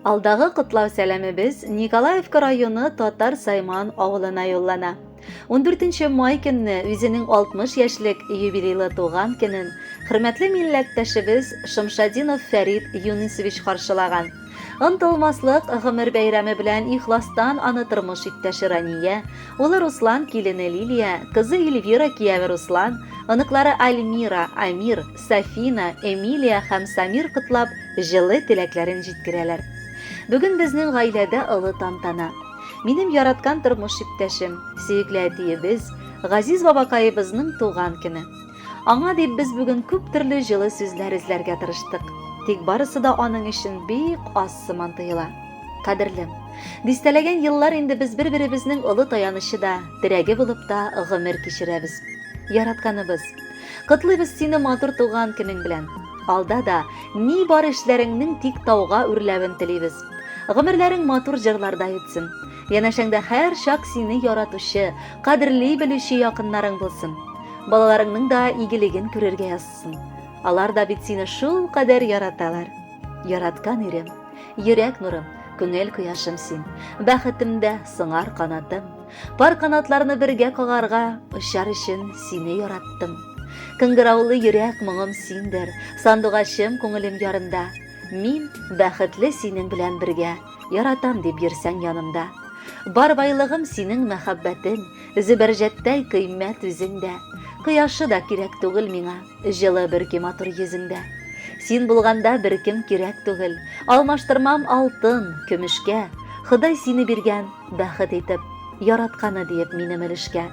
Алдагы котлау сәламебез Николаевка районы Татар Сайман авылына юллана. 14 май көнне үзенең 60 яшьлек юбилейлы туган көнен хөрмәтле милләттәшебез Шамшадинов Фәрид Юнисович каршылаган. Онытылмаслык гомер бәйрәме белән ихластан аны тормыш иптәше Рания, улы Руслан, килене Лилия, кызы Эльвира, кияве Руслан, оныклары Альмира, Амир, Сафина, Эмилия һәм Самир котлап, җылы теләкләрен җиткерәләр. Бүген безнең гаиләдә олы тантана. Минем яраткан тормыш иптәшем, сөекле әтиебез, газиз бабакаебызның туган көне. Аңа дип без бүген күп төрле җылы сүзләр эзләргә тырыштык. Тик барысы да аның өчен бик аз сыман тоела. Кадерлем, дистәләгән еллар инде без бер-беребезнең олы таянычы да, терәге булып та гомер кичерәбез. Яратканыбыз, котлыйбыз сине матур туган көнең белән. Алда да ни бар эшләреңнең тик тауга үрләвен телибез. Гомерләрең матур җырлардай үтсен. Янәшәңдә һәрчак сине яратучы, кадерли белүче якыннарың булсын. Балаларыңның да игелеген күрергә язсын. Алар да бит сине шул кадәр яраталар. Яраткан ирем, йөрәк нурым, күңел кояшым син. Бәхетем дә сыңар канатым. Пар канатларны бергә кагарга, очар өчен сине яраттым. Кыңгыраулы йөрәк моңым синдер, сандугачым күңелем ярында. Мин бәхетле синең белән бергә, яратам дип йөрсәң янымда. Бар байлыгым синең мәхәббәтең, Зөбәрҗәттәй кыйммәт үзең дә. Кояшы да кирәк түгел миңа, Җылы бөрки матур йөзеңдә. Син булганда беркем кирәк түгел, Алмаштырмам алтын, көмешкә. Ходай сине биргән, бәхет итеп, Яратканы диеп минем өлешкә.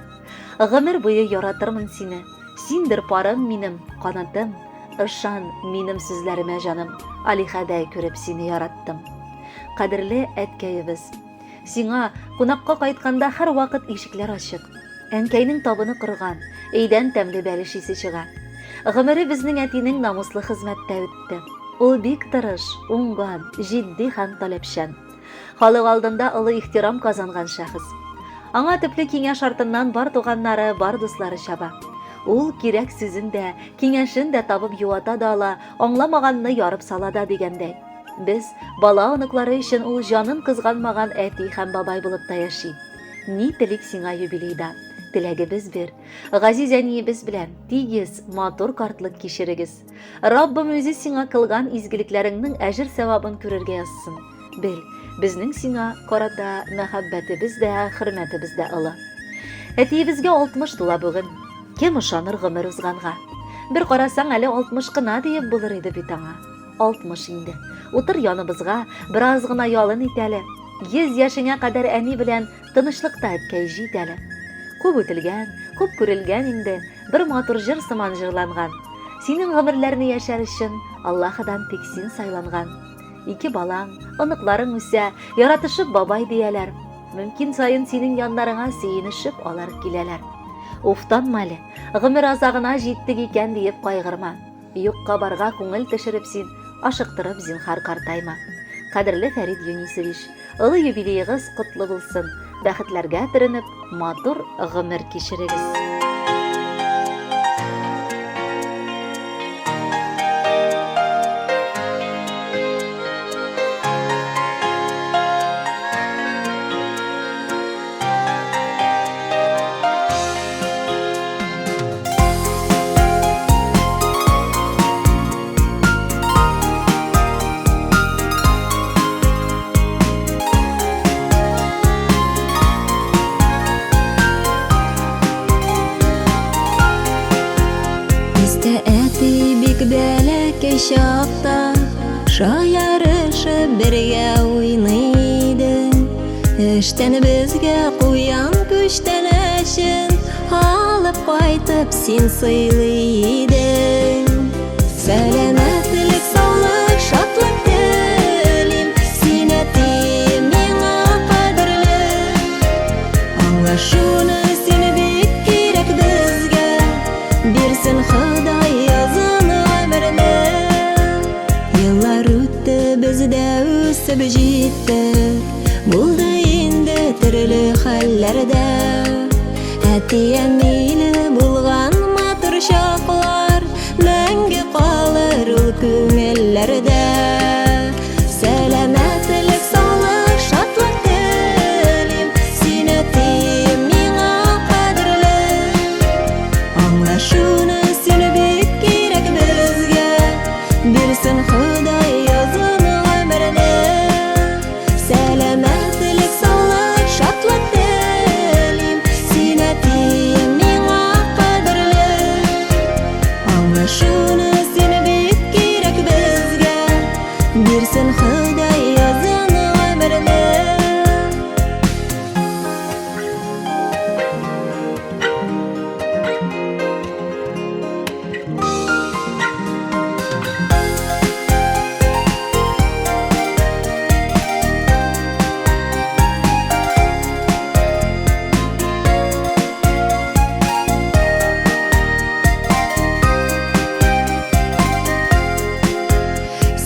Гомер буе яратырмын сине, Синдер парым минем, канатым. Ышан минем сүзләремә, җаным, Алихәдәй күреп сине яраттым. Кадерле әткәебез! Сиңа кунакка кайтканда һәрвакыт ишекләр ачык. Әнкәйнең табыны корган, өйдән тәмле бәлеш исе чыга. Гомере безнең әтинең намуслы хезмәттә үтте. Ул бик тырыш, уңган, җитди һәм таләпчән. Халык алдында олы ихтирам казанган шәхес. Аңа төпле киңәш артыннан бар туганнары, бар дуслары чаба. Ул кирәк сүзен дә, киңәшен дә табып юата да ала, аңламаганны ярып сала да дигәндәй. Без, бала оныклары өчен ул җанын кызганмаган әти һәм бабай булып та яши. Ни телик сиңа юбилейда? Теләгебез бер. Газиз әниебез белән тигез, матур картлык кичерегез. Раббым үзе сиңа кылган изгелекләреңнең әҗер-сәвабын күрергә язсын. Бел, безнең сиңа карата мәхәббәтебез дә, хөрмәтебез дә олы. Әтиебезгә 60 тула бүген. Кем ышаныр гомер узганга? Бер карасаң, әле 60 кына диеп булыр иде бит аңа. 60 инде. Утыр яныбызга, бераз гына ялын ит әле. 100 яшеңә кадәр әни белән тынычлыкта әткәй җит әле. Күп үтелгән, күп күрелгән инде, бер матур җыр сыман җырланган. Синең гомерләрне яшәр өчен Аллаһыдан тик син сайланган. Ике балаң, оныкларың үсә, яратышып бабай дияләр. Мөмкин саен синең яннарыңа сөенешеп алар киләләр. Уфтанма әле, гомер азагына җиттек икән диеп кайгырма. Юкка барга күңел төшереп син, ашыктырып зинхар картайма. Кадерле Фәрид Юнисович, олы юбилеегыз котлы булсын, бәхетләргә төренеп, матур гомер кичерегез. Истә әти бик бәләкәй чакта Шаярышып бергә уйный иде. Эштән безгә куян күчтәнәчен Алып кайтып син сыйлый идең. Сәламәтлек, саулык, шатлык телим, Син әтием миңа кадерле. Аңлашуны син бик кирәк безгә, Бирсен Ходай озын гомерне. Еллар үтте, без дә үсеп җиттек. Булды инде төрле хәлләрдә. Әти-әниле булган матур чаклар Мәңге калыр ул күңелләрдә. Сәламәтлек.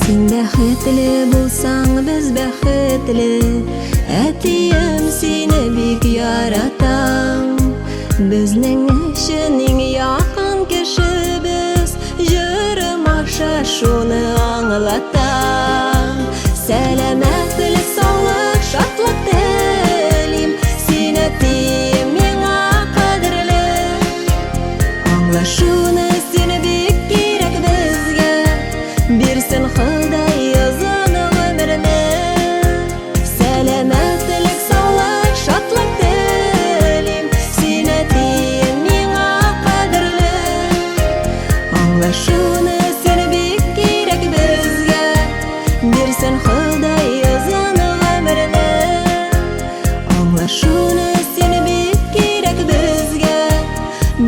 Син бәхетле булсаң, без бәхетле. Әтием сине бик яратам. Безнең өчен иң якын кешебез, җырым аша шуны аңлатам. Сәламәтлек, саулык, шатлык телим, син әтием миңа кадерле. Аңлашуны син бик кирәк безгә, бирсен Ходай озын гомерне. Сәламәтлек, саулык, шатлык телим, син әтием миңа кадерле. Аңлашуны син бик кирәк безгә, бирсен Ходай озын гомерне. Аңлашуны син бик кирәк безгә,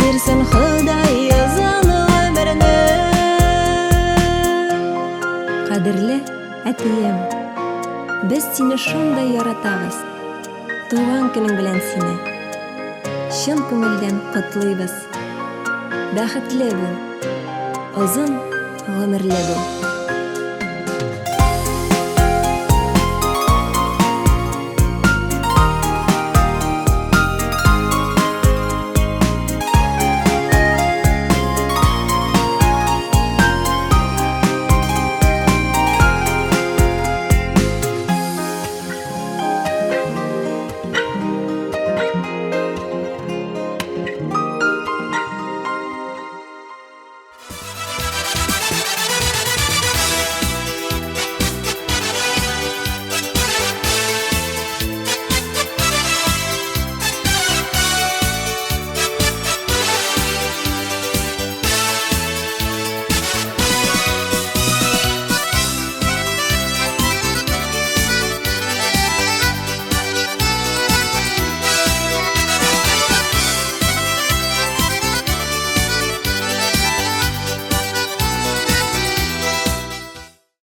бирсен Ходай озын гомерне. Кадерле әтием, без сине шундай яратабыз. Туган көнең белән сине чын күңелдән котлыйбыз. Бәхетле бул, озын гомерле бул.